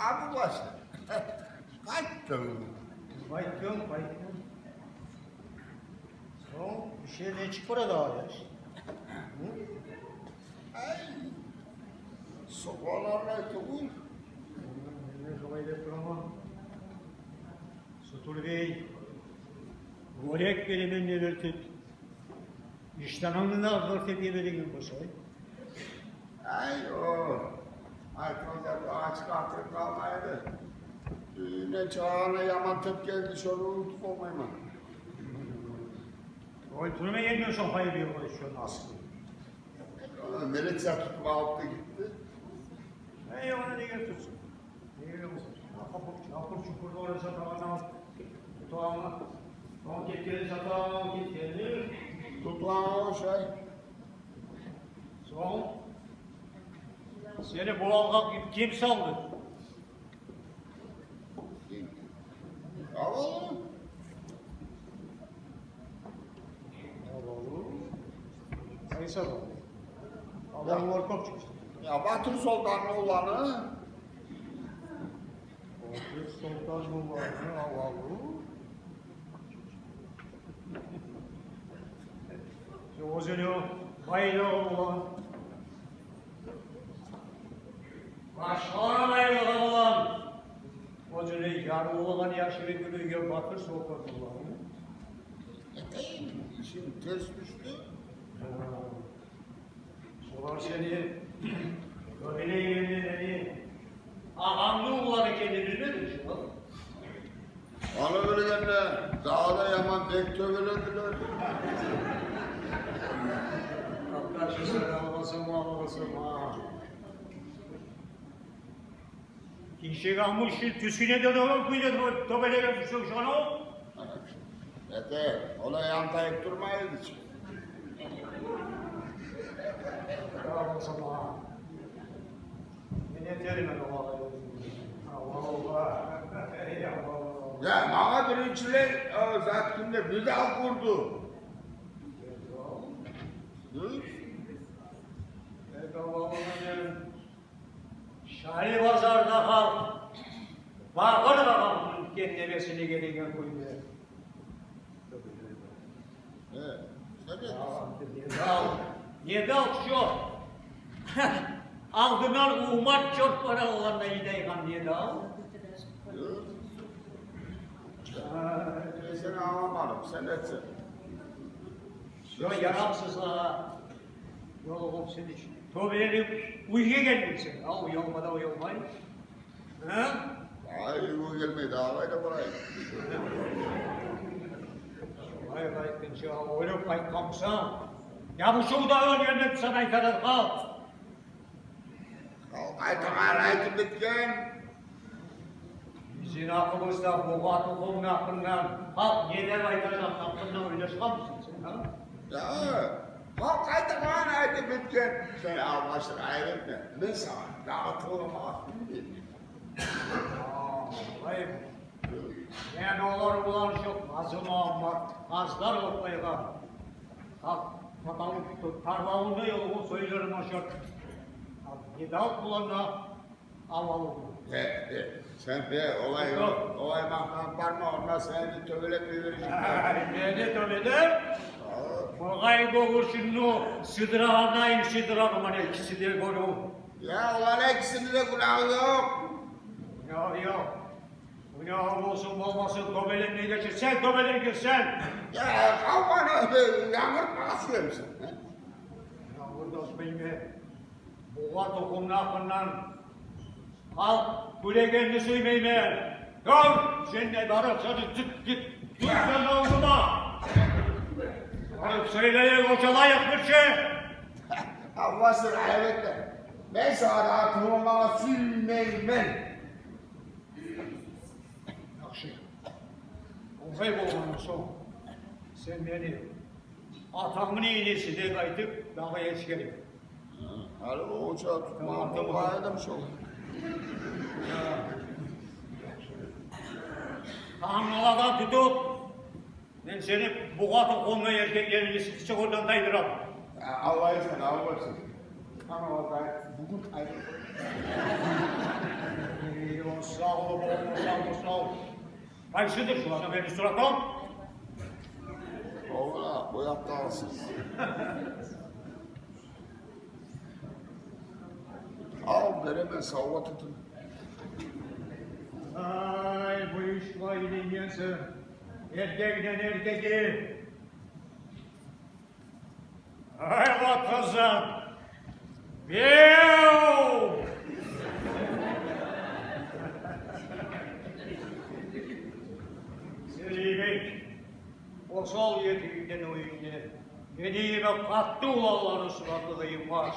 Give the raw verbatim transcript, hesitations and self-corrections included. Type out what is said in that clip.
Абубашир, къайтдынг? Къайтдым, къайтдым. Сонг иш нечик бара дагъы, яш? Гьы? Ай, сокъурлар тюгюл. Мен де шолай деп тураман. Сутур бей, гёрек беремен деп этип, иштанны да гёрсетип береген болсай. Ай, о, айтгъан зат ачыкъ атырып къалмайды. Уьюне чыгъагъанда яман тёп гелди, шону унутуп болмайман. Ой, турма гелген сонг къайры ёкъ, шону асты. Милиция тутуп алып да гитди. Эй, ону неге тутсун? Неге болмасын? Чапыр-чупурларын сатагъан алып, тутагъан. Сонг гетгенин сатагъан алып гетгенин. Тутагъан шай. Сонг сени бу гьалгъа ким салды? Авалу. Авалу. Къайсы авалу? Авалулар кёп чыкъды. Я, Батыр-Солтанны уланы. Батыр-Солтанны уланы авалу. Шо оьзюню байлыгъы булан, башгъаланы байлыгъы булан, оьзюню ярлылыгъын яшырып юрюйген Батыр-Солтанны уланы. Этейим, ишим терс тюшдю. Шолар сени тёбелейгенде мени агъамны уллары экенни билмединг шо? Аны билгенде дагъы да яман бек тёбелендилер. Къардашы, сен алгъасама, алгъасама. Тишек амуш тюсюне де дёрен кюйде тё-, тёбелеген тюшсенг шону. Эте, олай антайып турмайын чы. Я Аллагь, сама. Мен этермен олай. Аллагь, Аллагь. Эй, Аллагь. Я, магъа биринчилей, о, зат кюнде бир де алып урду. Дюр. Эй, Аллагь, Аллагь. Шарий базарда халкъ багъыр-багъыр гетген небесине гелеген кюйде. Э, не дал, не дал шо? Алдындан умат чорт бара болгъанда идайгъан не дал? Э, сен англамадынг, сен этсенг. Шо ярамсызлагъа ёлугъуп сен иш. Тёбеленип уьйге гелдинг сен. Ав, уялма да уялмай. Гьа? Ай, уьйге гелмей, дагъы къайда барайым? Шолай къайтгъынча, ойлап къайтгъанмысан? Я бу шоуда оьлген деп сагъа айтар халкъ. Халкъ айтагъанын айтып битген. Бизин гьакъыбызда бугъа тухумну гьакъындан халкъ не деп айтажакъ гьакъында ойлашгъанмысан сен, гьа? Я, халкъ айтагъанын айтып битген. Сен алгъашыр айрылма. Мен сагъа дагъы тынгламагъа гьакъым ёкъ. Ай, мен олар булан шо Къазы Мугьаммат, Къазлар Къопайгъа. Гьа, паталып, тарлавунда ёлугъуп сёйлерим ашап. Гьа, не дал булан да авалу. Э, э, сен де олай, олай макътанып барма, онда сени тёбелеп йибережек. Ай, мени тёбелеп? Ай. Бугъай гёгюшюнгню сыдырагъандайын сыдырарман, экиси де гёрюп. Я, оланы экисини де гюнагьы ёкъ. Ёкъ, ёкъ. Гюнагьы болсун, болмасын, тёбелемей гече. Сен тёбелей гирсенг, Я, гьаваны янгыртмагъа сюемисен, гьа? Янгыртмайман. Бугъа тухумну гьакъындан халкъ гюлегенни сюймеймен. Гёр, сен де барып, сени зыт-зыт, зыт сен алдыма. Барып сёйлейик, очалайыкъ бирче. Аллагь сен, айып этме. Мен сагъа дагъы тынгламагъа сюймеймен. Яхшы. Олай болгъан сонг, сен мени атангны иниси деп айтып, дагъы эсгер. Гьали онча тутмагъан, тамам, болгъан эдим шол. Тангала да тутуп, мен сени бугъа тухумлу эркеклени сыпчыгъырдан тайдырам. Аллагь сени алгъырсын. Ана, валлагь, бугюн айрылып къой. Эй, о сав бол, о сав бол, о сав бол. Къайсыдыр шуланы мени суратым? Огъар бояп да алсын. Ал, беремен савгъат этип. Ай, бу иш къайда экен? Эркекден эркекге. Ай, къатгъызым. Беу! Сен йимик осал етигингден уьйюнгде мени йимик къатты уланланы суратыгъа йыймас.